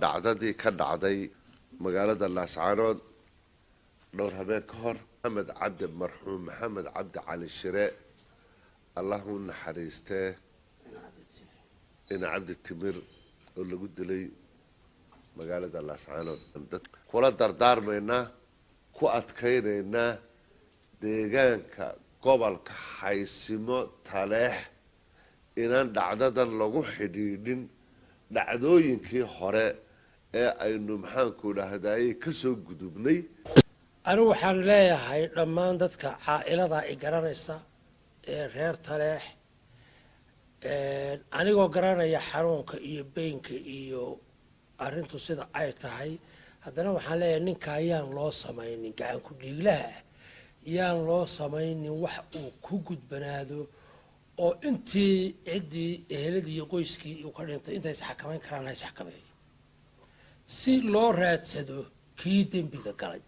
Dhacdadii ka dhacday magaalada Laascaanood dhowr habeen ka hor, Maxamed Cabdi, marxuum Maxamed Cabdi Cali Shire, Allah u naxariistee, Ina Cabdi Timir oo lagu dilay magaalada Laascaanood, dad kula dardaarmaynaa, ku adkaynaynaa deegaanka gobolka Xaysimo Taleex inaan dhacdadan lagu xidhiidhin dhacdooyinkii hore ee aynu, maxaanku dhahdaayey, kasoo gudubnay. Anigu waxaan leeyahay dhammaan dadka caa'iladaa i garanaysa ee reer Taleex, anigoo garanaya xanuunka iyo beynka iyo arrintu sida ay tahay, haddana waxaan leeyahay ninka ayaan loo samaynin gacan ku dhiiglaha ah, yaan loo samaynin wax uu ku gudbanaado, oo intii ciddii eheladii iyo qoyskii uu ka dhintay intay isxakamayn karaan ha isxakameeyo si loo raadsado kii dembiga galay.